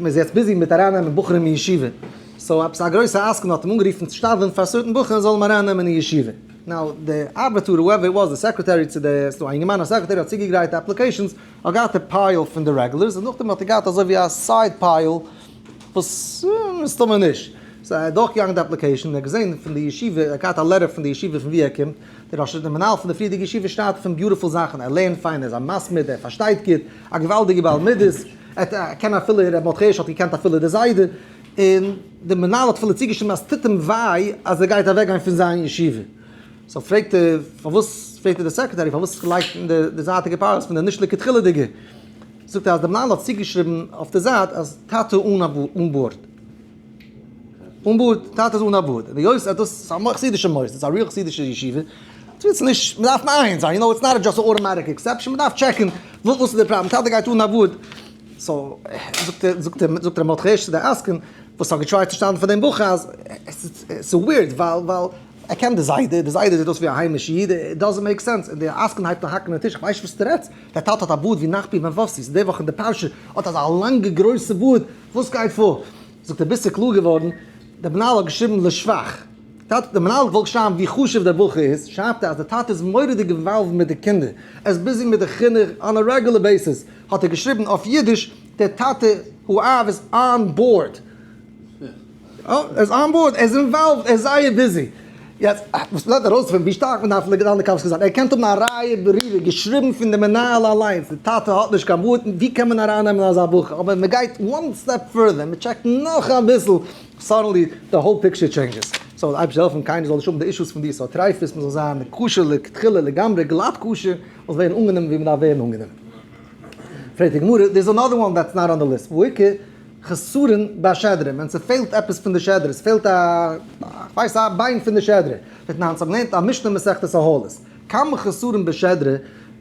מ'איז יעצט busy מיט ארייננעמען בחורים אין ישיבה, so עפעס א גרויסע עסקן האט אים אנגערופן צו שתדל'ן פאר certain בחורים זאל אים ארייננעמען אין ישיבה. now די ארבעטאר whoever it was די secretary צו די ס'דא א אינגערמאן א secretary האט צוגעגרייט applications האט געהאט די pile פון די regulars און נאכדעם האט ער געהאט אזוי ווי א side pile וואס מסתמא נישט. so ער האט דורכגעגאנגען די application און ער האט געזען פון די ישיבה ער האט געהאט א letter פון די ישיבה פון ווי ער קומט דער ראש דער מנהל פון די פריערדיגע ישיבה שרייבט פון beautiful זאכן ער לערנט פיין ער איז א מתמיד ער פארשטייט גוט א געוואלדיגע בעל מידות ער קען אפילו ר' מרדכי הערש האט געקענט אפילו די זיידע און דער מנהל האט אפילו צוגעשריבן אז ס'טוט אים וויי אז ער גייט אוועקגיין פון זיין ישיבה. so פרעגט ער פארוואס, פרעגט ער די secretary פארוואס לייגט אין די זייטיגע piles פון די נישט לכתחילה'דיגע. זאגט ער אז דער מנהל האט צוגעשריבן אויף די זייט אז טאטע אן בארד. אן בארד, טאטע איז אן א בארד. און היות אז דאס איז א חסידישע מוסד, ס'איז א real חסידישע ישיבה, ס'איז נישט, מ'דארף מעיין זיין, you know, it's not just automatic exception, מ'דארף check ן וואס איז די פראבלעם, טאטע גייט אן א בארד. so, זאגט ער, זאגט ער, זאגט ר' מרדכי הערש צו די עסקן, וואס האט גע try ט צו שטאנדן פאר דעם בחור, אז עס איז weird, ווייל, ווייל, ער קען די זיידע, די זיידע זעט אויס ווי א היימישע איד, it doesn't make sense, און די עסקן הייבט אן האקן אין טיש, איך ווייס נישט וואס דו רעדסט, דער טאטע האט א בארד ווי נחבי בן פפסי, ס'איז די וואך אין די פרשה, האט אזא לאנגע גרויסע בארד, וואס גייט פאר? זאגט ער, ביסט קלאר געווארן, דער מנהל האט געשריבן לשבח. טאטע, דער מנהל וואלט שרייבן ווי חשוב דער בחור איז, שרייבט ער אז דער טאטע איז מורא'דיג involved מיט די קינדער, ער איז busy מיט די חינוך on a regular basis, האט ער געשריבן אויף אידיש, דער טאטע הוא אב איז on board. אה, ער איז on board, ער איז involved, ער איז זייער busy. יעצט, וואס מ'לערנט ארויס פון ווי שטארק מ'דארף דן לכף זכות זיין, ער קען האבן א ראיה ברורה געשריבן פון די מנהל אליינס, די טאטע האט נישט קיין בארד, ווי קען מען ארייננעמען אזא בחור, אבער מ'גייט one step further, מ' check ט נאך אביסל, suddenly the whole picture changes. so אייבערשטער העלפן קיינער זאל נישט האבן די אישוס פון די סארט טרייפות, מ'זאל זיין כשר לכתחילה לגמרי, גלאט כשר, מ'זאל ווערן אנגענומען ווי מ'דארף ווערן אנגענומען. פרעגט די גמרא, there is another one that's not on the list, והאיכא חסרון בשדרה, ווען ס'פעלט עפעס פון די שדרה, ס'פעלט א, כ'ווייס א ביין פון די שדרה, דתנן, ס'האט געלערנט א משנה מסכת אהלות, כמה חסרון בשדרה,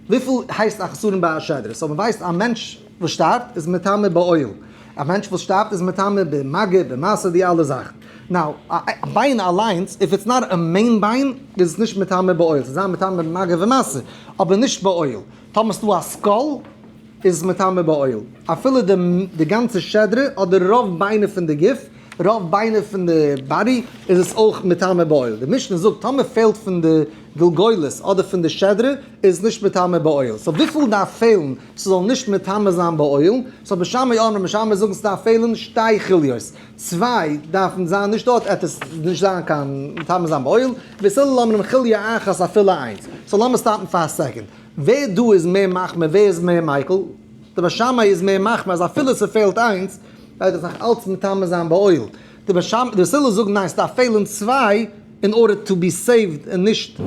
וויפיל הייסט א חסרון ביי א שדרה, so מ'ווייסט א מענטש וואס שטארבט איז מטמא באוהל. א מענטש וואס שטארבט איז מטמא במגע, במשא, די אלע זאכן. Now, א ביין אליינס, if it's not א main ביין, איז עס נישט מטמא באוהל. ס'איז זיין מטמא במגע ומשא, אבער נישט באוהל. טאמער ס'דא א skull, איז עס מטמא באוהל. אפילו די גאנצע שדרה אדער רוב ביינער פון די גוף, רוב ביינער פון די body, איז עס אויך מטמא באוהל. די משנה זאגט, טאמער פעלט פון די גלגולת אדער פון די שדרה, איז עס נישט מטמא באוהל. So וויפיל דארף פעלן ס'זאל נישט מטמא זיין באוהל? So בית שמאי אומרים, בית שמאי זאגן ס'דארף פעלן שתי חוליות. צוויי דארפן זיין נישט דארט, עט עס נישט זיין קיין מטמא זיין באוהל. בית הלל אומרים חוליא אחת אפילו איינס. So לאמיר stop ן פאר א second. ווער דא איז מער מחמיר, ווער איז מער מיקל? די בית שמאי איז מער מחמיר אז אפילו ס'פעלט איינס, גייט עס נאך אלץ מטמא זיין באוהל. די בית שמאי, די בית הלל זאגן ניין ס'דארף פעלן צוויי in order to be saved און נישט,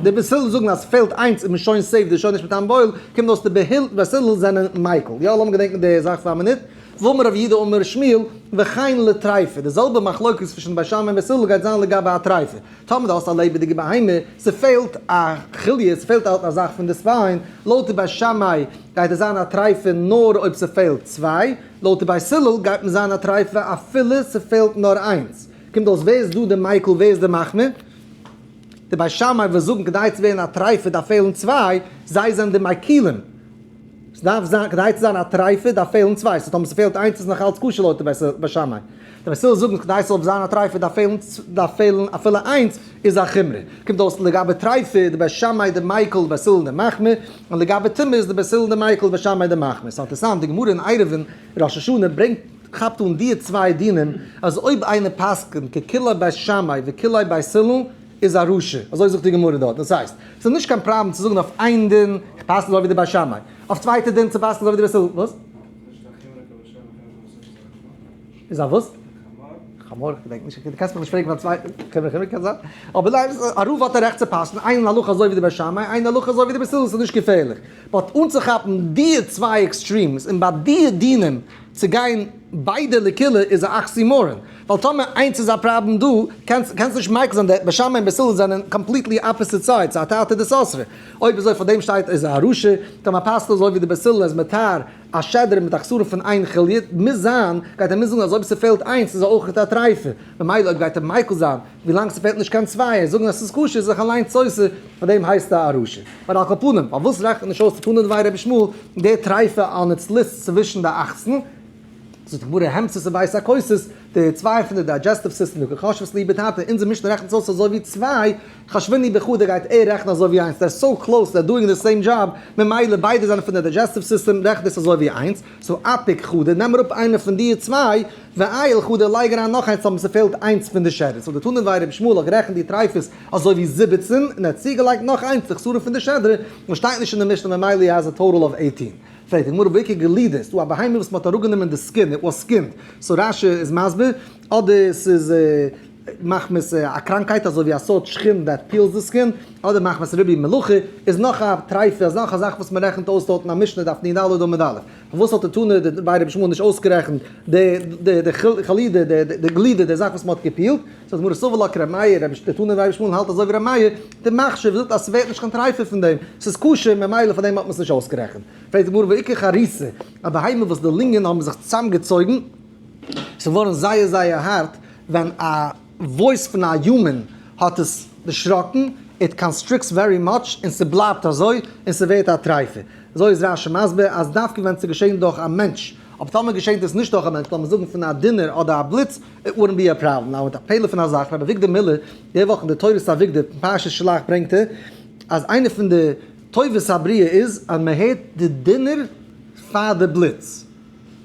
די בית הלל זאגן אז ס'פעלט איינס איז מען שוין saved איז שוין נישט מטמא באוהל, קומט אויס די בית הלל זענען מיקל. יא לאמיר געדענקן די זאך פאר א מינוט. ואמר רב יהודה אמר שמואל, וכן לטריפה, די זעלבע מחלוקת צווישן בית שמאי און בית הלל גייט זיין לגבי א טריפה. טאמער דו האסט א לעבעדיגע בהמה, ס'פעלט א חוליא, ס'פעלט א זאך פון די spine, לויט די בית שמאי גייט עס זיין א טריפה נאר אויב ס'פעלט צוויי, לויט די בית הלל גייט מען זיין א טריפה אפילו ס'פעלט נאר איינס. קומט אויס ווער איז דא די מיקל ווער איז די מחמיר? די בית שמאי וואס זאגן כדי צו ווערן א טריפה דארף פעלן צוויי, זיי זענען די מקילים. ס'דארף זיין, כדי צו זיין א טריפה דארף פעלן צוויי, so טאמער ס'פעלט איינס איז נאך אלץ כשר לויט די בית שמאי. די בית הלל זאגן כדי ס'זאל זיין א טריפה דארף פעלן דארף פעלן אפילו איינס איז א חומרא. קומט אויס לגבי טריפה איז די בית שמאי די מיקל די בית הלל די מחמיר, און לגבי טומאה איז די בית הלל די מיקל די בית שמאי די מחמיר. ס'איז אינטערעסאנט די גמרא אין עירובין ראש השנה ברענגט כאפט אן די צוויי דינים אז אויב איינער פסק'נט ככולו בית שמאי וכולו בית הלל איז א רשע, אזוי זאגט די גמרא דארט, דאס הייסט, ס'איז נישט קיין פראבלעם צו זאגן אויף איין דין, איך פסק'ן אזוי ווי די בית שמאי, אויף צווייטע דין צו פסק'ן אזוי ווי די בית הלל, וואס? איז א וואס? חמור, איך געדענק נישט, דו קענסט מיך נישט פרעגן פאר צוויי, חמור חמור קען זיין, אבער ניין, א רב האט א רעכט צו פסק'ן איין הלכה אזוי ווי די בית שמאי, איין הלכה אזוי ווי די בית הלל, ס'איז נישט געפערליך, but אנצוכאפן די צוויי extremes און ביי די דינים צו גיין ביידע לקולא איז א oxymoron, ווייל טאמער איינס איז א פראבלעם דא, קענסט קענסט נישט מיקל זיין די בית שמאי און בית הלל זענען completely opposite sides, א תרתי דסתרי. אויב אזוי פאר דעם שטייט איז א רשע, טאמער פאסט אזוי ווי די בית הלל איז מתיר א שדרה מיט א חסרון פון איין חוליא, מוז זיין, גייט ער מוזן זאגן אז אויב ס'פעלט איינס איז ער אויך א טריפה, ממילא אויב גייט ער מיקל זיין ווילאנג ס'פעלט נישט קיין צוויי און זאגן אז ס'איז כשר איז זיך אליינס סותר, פאר דעם הייסט ער א רשע. אבער על כל פנים, פארוואס רעכנט נישט אויס תנא דבי רבי ישמעאל די טריפה on its list צווישן די 18? זאגט די גמרא המצות ובית הכוסות, די צוויי פון די digestive system, דקא חשיבת להו בתרתי, אונזער משנה רעכנט עס אויס אזוי ווי צוויי, חשבינהו בחדא גייט ער רעכענען אזוי ווי איינס, they're so close, they're doing the same job, ממילא ביידע זענען פון די digestive system, רעכנט עס אזוי ווי איינס, so אפיק חדא, נעם אראפ איינע פון די צוויי, ועייל חדא, לייג אריין נאך איינס אבער ס'פעלט איינס פון די שדרה, so די תנא דבי רבי ישמעאל האט גערעכנט די טרייפות אזוי ווי 17, און ער האט צוגעלייגט נאך איינס די חסרון פון די שדרה, וואס שטייט נישט אין די משנה ממילא he has a total of 18. פרעגט די גמרא והאיכא גלידה, ס'דא א בהמה וואס מ'האט אראפגענומען די skin, it was skinned, so רש"י איז מסביר, אדער ס'איז מחמת א קראנקהייט אזוי ווי א סארט שחין that peels the skin, אדער מחמת ריבוי מלאכה, איז נאך א טרייפה, איז נאך א זאך וואס מ'רעכנט אויס דארט אין א משנה דף נ"ד עמוד א'. פארוואס האט די תנא דבי רבי ישמעאל נישט אויסגערעכנט די די די חלידה די די גלידה די זאך וואס מ'האט געפילט? זאגט די גמרא סבר לה כר' מאיר, רבי די תנא דבי רבי ישמעאל האלט אזוי ווי ר' מאיר, די מחשב זאגט אז ס'ווערט נישט קיין טרייפה פון דעם, ס'איז כשר ממילא פאר דעם האט מען עס נישט אויסגערעכנט. פרעגט די גמרא והאיכא חריסה, א בהמה וואס די לונגען האבן זיך צוזאמגעצויגן, ס'איז געווארן זייער זייער הארט ווען א voice פון א human האט עס דערשראקן, it constricts very much און ס'בלייבט אזוי און ס'ווערט א טרייפה. אזוי איז רש"י מסביר אז דווקא ווען ס'געשענט דורך א מענטש, אבער טאמער געשענט עס נישט דורך א מענטש, לאמיר זאגן פון א דינער אדער א בליץ, it wouldn't be a problem. Now מיט א פלא פון א זאך, רבי אביגדור מילער, די וואך אין די תורת אביגדור, פרשת שלח ברענגט ער, אז איינע פון די טובות הבריאה איז אז מ'הערט די דינער פאר די בליץ.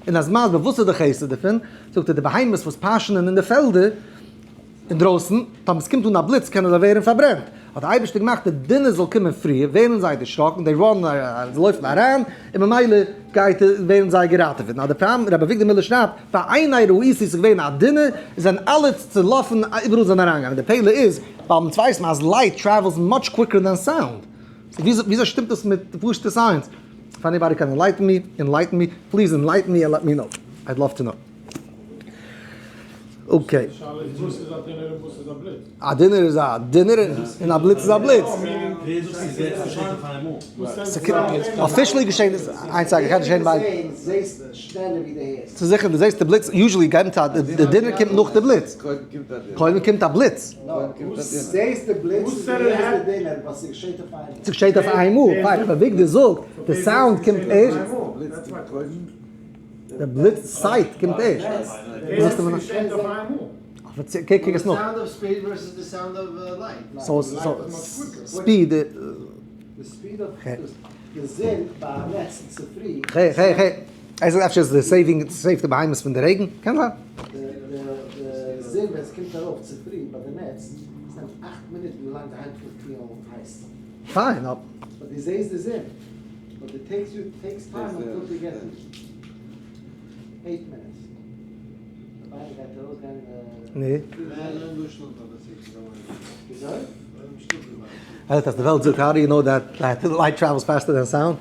און אז מסביר וואס איז די חסד דערפון, זאגט ער די בהמות וואס פאשענען אין די פעלדער אינדרויסן, טאמער עס קומט אן א בליץ קענען זיי ווערן פארברענט, האט דער אייבערשטער געמאכט די דינער זאל קומען פריער, ווערן זיי דערשראקן, they run, זיי לויפן אריין, און ממילא גייט ווערן זיי געראטעוועט. נאר די פראבלעם, רבי אביגדור מילער שרייבט, ואיני ראיתי ס'איז געווען א דינער, זענען אלע צולאפן איבעראל זענען אריינגעגאנגען, די פלא איז, ווייל אונז ווייסן אז light travels much quicker than sound, וויאזוי שטימט דאס מיט די פשוט'ע science? If anybody can enlighten me, enlighten me, please enlighten me and let me know. I'd love to know. Okay. א דונער איז א דונער און א בליץ איז א בליץ. Officially געשען איז איינס זאך, איך קען נישט הערן ביידע. ס'איז זיכער דו זעסט די בליץ, usually גייט די דונער קומט נאך די בליץ. קודם קומט א בליץ. ס'געשעט אויף איינמאל, פיין, אבער וויגדער זאגט די סאונד קומט ערשט. די בליץ צייט קומט ערשט. וואס זאגסטו מיר נאך? קוק עס נאך. So speed. ער זאגט אפשר איז די saving save ט די בהמות פון די רעגן, קען זיין. פיין אבער. הערט אז די וועלט זאגט how do you know that light travels faster than sound?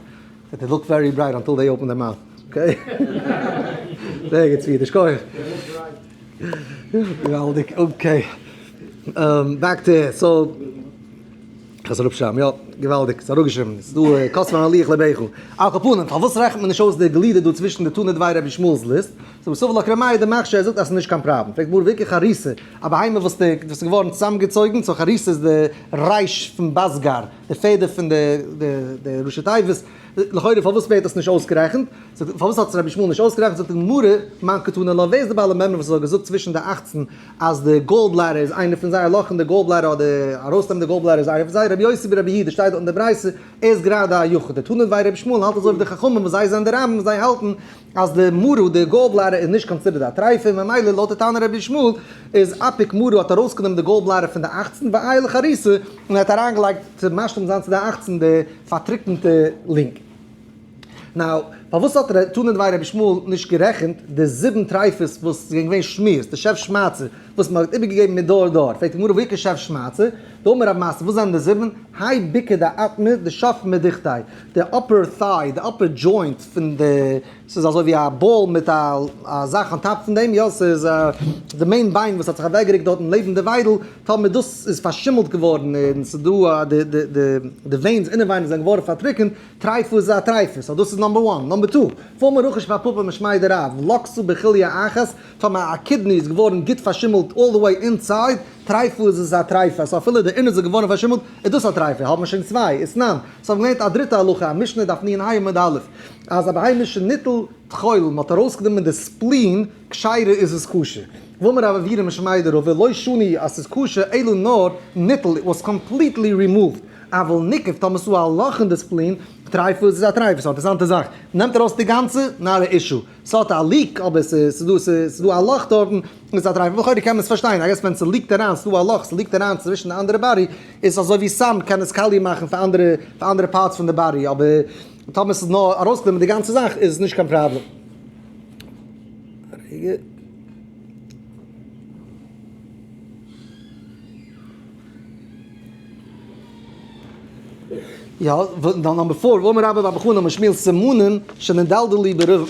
That they look very bright until they open their mouth. Okay? זייער גוט צבי, יישר כח. געוואלדיג, okay. Back to, so, כ'זאל אראפשרייבן, יא, געוואלדיג, ס'איז אראפגעשריבן, ס'איז דא כתבן על לוח לבך. על כל פנים, פארוואס רעכנט מען נישט אויס די גלידה דא צווישן די תנא דבי רבי ישמעאל'ס list? So סבר לה כר' מאיר דמכשיר, ער זאגט אז ס'איז נישט קיין פראבלעם. פרעגט גמרא והאיכא חריתא, א בהמה וואס די וואס איז געווארן צוזאמגעצויגן, so חריתא איז די רייש פון בסגר, די פעדער פון די די די ראשי תיבות, לכאורה פארוואס ווערט דאס נישט אויסגערעכנט? זאגט פארוואס האט עס רבי ישמעאל נישט אויסגערעכנט? זאגט די גמרא, מאן קתני לה, ווער איז די בעל המימרא וואס האט געזאגט צווישן די 18 אז די gall bladder איז איינער פון זיי, א לאך אין די gall bladder אדער ארויסנעמען די gall bladder איז איינער פון זיי, רבי יוסי ברבי יהודה שטייט דארט אין די ברייתא, ער איז גראדע א יחיד, די תנא דבי רבי ישמעאל האלט אזוי ווי די חכמים וואס זיי זענען די רבים וואס זיי האלטן אז די מרה, די gall bladder איז נישט considered א טרייפה, ממילא לויט די תנא רבי ישמעאל איז אפיק מרה האט ארויסגענומען די gall bladder פון די 18 ועייל חריתא און ער האט אריינגעלייגט צו משלים זיין צו די 18 די פארטריקענטע lung. Now, פארוואס האט ר' תנא דבי רבי ישמעאל נישט גערעכנט די זיבן טרייפות וואס זענען געווען שמועות, די שב שמעתתא, וואס מען האט איבערגעגעבן מדור דור? פרעגט די גמרא והאיכא שב שמעתתא? דאמר רב מתנה, וואס זענען די זיבן? האי בוקא דאטמא דשף מדוכתיה, די upper thigh, די upper joint פון די, ס'איז אזוי ווי א ball מיט א זאך on top פון דעם, יא ס'איז די main ביין וואס האט זיך אוועקגערוקט דארטן לעבן די וויידל, טאמער דאס איז פארשימלט געווארן און ס'איז דא די veins אינעווייניג זענען געווארן פארטריקענט, טרייפה איז א טרייפה, so דאס איז number one. Number two, ואמר רחש בר פפא משמיה דרב, לקתה בכליא אחת, טאמער א kidney איז געווארן גוט פארשימלט all the way inside, טרייפה איז עס א טרייפה, so אפילו די innards איז געווארן פארשימלט, איז דאס א טרייפה, האט מען שוין צוויי, איז ניין. So האבן געלערנט א דריטע הלכה, א משנה דף נ"ה עמוד א', אז א בהמה שניטל טחול, מען האט ארויסגענומען די spleen, כשרה איז עס כשר. ואמר רב עוירא משמיה דרבא, לא שנו אז ס'איז כשר, אלא נאר ניטל, איט וואס קאמפליטלי רימאווד. אבל ניקב, טאמער ס'דא א לאך אין די spleen, טרייפה איז עס א טרייפה, ס'איז א אינטערעסאנטע זאך. נעמט ארויס די גאנצע, not א issue. ס'האט א leak, אבער ס'איז דא א לאך דארטן, איז א טרייפה. לכאורה קען מען עס פארשטיין, I guess ווען ס' leak ט אריין, ס'דא א לאך, ס' leak ט אריין צווישן די אנדערע body, איז אזוי ווי סם קען עס קאליע מאכן פאר אנדערע פאר אנדערע parts פון די body, אבער טאמער ס'איז נאר ארויסגענומען די גאנצע זאך איז עס נישט קיין פראבלעם. רגע. יא, number four, ואמר רבה בר בר חנה אמר שמואל סימנים שנדלדלו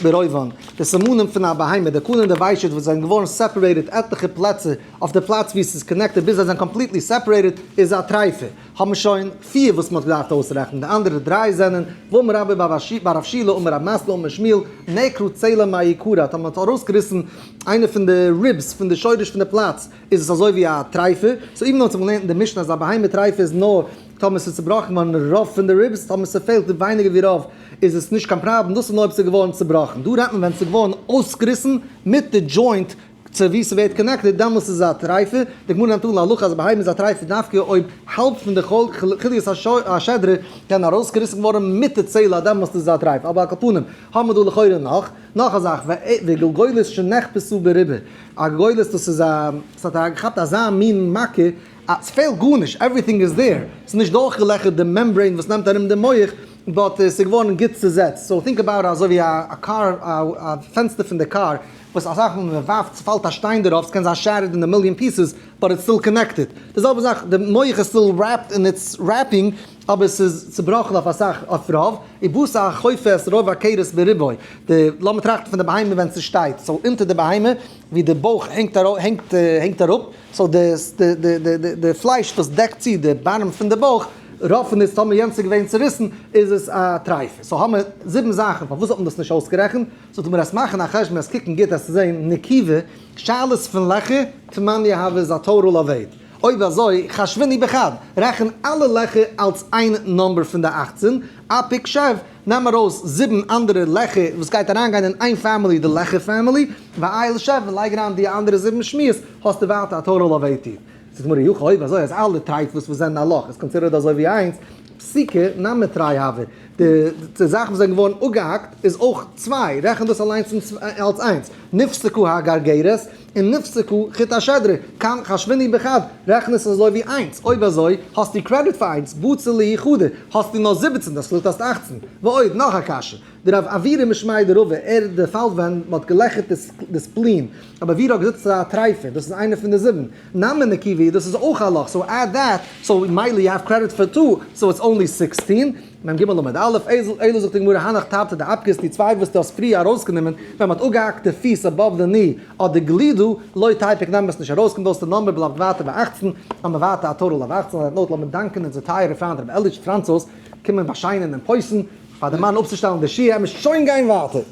ברובן, די סימנים פון א בהמה, די קנה און די ושט וואס זענען געווארן separated עטליכע פלעצער אויף די פלאץ ווי עס איז connected ביז זיי זענען completely separated איז א טרייפה, האבן שוין פיר וואס מען האט געדארפט אויסרעכענען, די אנדערע דריי זענען, ואמר רבה בר רב שילא אמר רב מתנה אמר שמואל, נעקרה צלע מעיקרא, טאמער מען האט ארויסגעריסן איינע פון די ribs פון די שורש פון די פלאץ, איז עס אזוי ווי א טרייפה, so even though אונז האבן געלערנט אין די משנה אז א בהמה טרייפה איז נאר טאמער ס'איז צובראכן געווארן רוב פון די ribs, טאמער ס'פעלט ווייניגער ווי רוב איז עס נישט קיין פראבלעם, דאס איז נאר אויב ס'איז געווארן צובראכן, דא רעדט מען ווען ס'איז געווארן אויסגעריסן מיט די joint צו ווי ס'ווערט connected, דעמאלס איז עס א טרייפה, די גמרא נעמט אן להלכה אז א בהמה איז א טרייפה דווקא אויב האלב פון די חוליות השדרה זענען ארויסגעריסן געווארן מיט די צלע דעמאלס איז עס א טרייפה, אבער על כל פנים האבן מיר דא לכאורה נאך נאך א זאך, וגולגולת שנחפשה ברובה. א גולגולת דאס איז א, ס'האט געכאפט אזא מין מכה אז ס'פעלט גארנישט, everything is there, ס'איז נישט דורכגעלעכערט די membrane וואס נעמט ארום די מח. but עס איז געווארן גוט צוזעצט. So think about אזוי ווי א car, א פענסטער פון די קאר, וואס אסאך מאל מען ווארפט, ס'פאלט א שטיין דערויף, ס'קען זיין shattered in a million pieces, but it's still connected. די זעלבע זאך, די מח איז still wrapped in its wrapping, אבער ס'איז צובראכן אויף אסאך, אויף רוב. ובשר החופה את רוב הכרס ברובו. די, לאמיר טראכטן פון די בהמה ווען ס'שטייט, so אונטער די בהמה, ווי די בויך הענגט הענגט הענגט אראפ, so די די די די די פלייש וואס דעקט צו די bottom פון די בויך, רוב פון דאס טאמער יענץ איז געווען צוריסן, איז עס א טרייף. So האמיר זיבן זאכן, פארוואס האט מען דאס נישט אויסגערעכנט? זאלט מיר עס מאכן א חשבון עס קוקן גוט עס צו זען נקיבה, שאלות פון לעכער, תמניא הוה איז א total of eight. אויב אזוי, חשבני בחד, רעכן אלע לעכער אלס איין number פון די 18, אפיק שב, נעם ארויס זיבן אנדערע לעכער וואס גייט אריינגיין אין איין family, די לעכער family, ועייל שב, און לייג אריין די אנדערע זיבן שמועות, האסטו ווייטער א total of 18. זאגט מיר יוכי, אויב אזוי אז אלע טרייפות וואס זענען א לאך איז considered אזוי ווי איינס, פסיקה נמי תרי הוה. די זאכן וואס זענען געווארן אפגעהאקט איז אויך צוויי, רעכן דאס אליינס אלס איינס. נפסקו הגרגרת און נפסקו חוט השדרה, כאן חשבני בחד, רעכן עס אזוי ווי איינס. אויב אזוי, האסטו credit פאר איינס, בצר להו חדא, האסטו נאר 17, דאס פלוט האסט 18. ועוד, נאך א קשיא. דרב עוירא משמיה דרבא, ער די פאל ווען מ'האט געלעכערט די spleen, אבער עוירא האט געזאגט ס'איז א טרייפה, דאס איז איינע פון די זיבן. נמי נקיבה, דאס איז אויך א לאך, so add that, so מילא you have credit for 2, so it's only 16. מ"ג עמוד א', אלא זאגט די גמרא, הנך תרתי דאפקית, די צוויי וואס דו האסט פריער ארויסגענומען, ווען מ'האט אפגעהאקט די פיס above the knee, אדער גלידו, לא תיפוק נעם עס נישט ארויס, קומט אויס די number בלייבט ווייטער ביי 18, האבן מיר ווייטער א total of 18, on that note, לאמיר דאנקען אונזער טייערע פריינט רבי אליש פראנצויז, קומען באשיינען און פויסן, פאר די מאן אפצושטעלן די שיעור, ער מוז שוין גיין ווייטער.